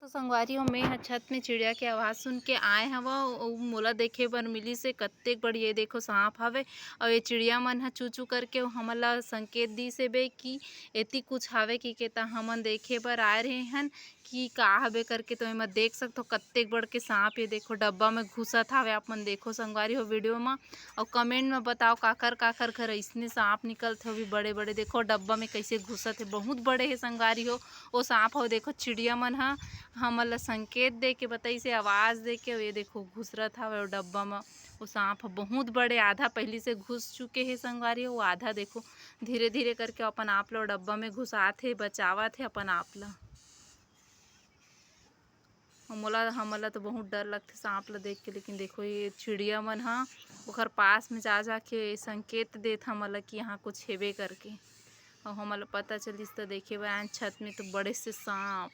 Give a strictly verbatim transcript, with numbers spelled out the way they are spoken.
संगवारी हो, मैं ह छत में चिड़िया के आवाज सुन के आए हवं। अउ मोला देखे बर मिलिस हे कत्तेक बड़, ये देखो सांप हवे। अउ ये चिड़िया मन ह चू चू करके हमन ला संकेत दिस हे बे कि एती कुछ हवे कि के, त हमन देखे बर आए रहे हन कि का हवे करके। तो एमा देख सकथो कत्तेक बड़ के सांप, ये देखो डब्बा में घुसत हवे। आप मन देखो संगवारी हो वीडियो म, अउ कमेंट में बताओ काकर काकर घर अइसने सांप निकलथे, वो भी बड़े बड़े। देखो डब्बा में कैसे घुसत हे, बहुत बड़े हे संगवारी हो। वो सांप हो देखो चिड़िया मन ह हमन ला संकेत दे के बताइस हे, आवाज दे के। ये देखो घुसरत हवे वो डब्बा म। वो सांप ह बहुत बड़े, आधा पहली से घुस चुके हे संगवारी हो, आधा देखो धीरे धीरे करके अपन आप ला डब्बा में घुसात हे, बचावत हे अपन आप ला। अउ मोला, हमन ला तो बहुत डर लगथे सांप ला देख के, लेकिन देखो ये चिड़िया मन ह ओकर पास में जा जा के संकेत देत हमन ला कि यहाँ कुछ हेबे करके। अउ हमन ला पता चलिस त देखे बर आयन छत में तो बड़े से सांप।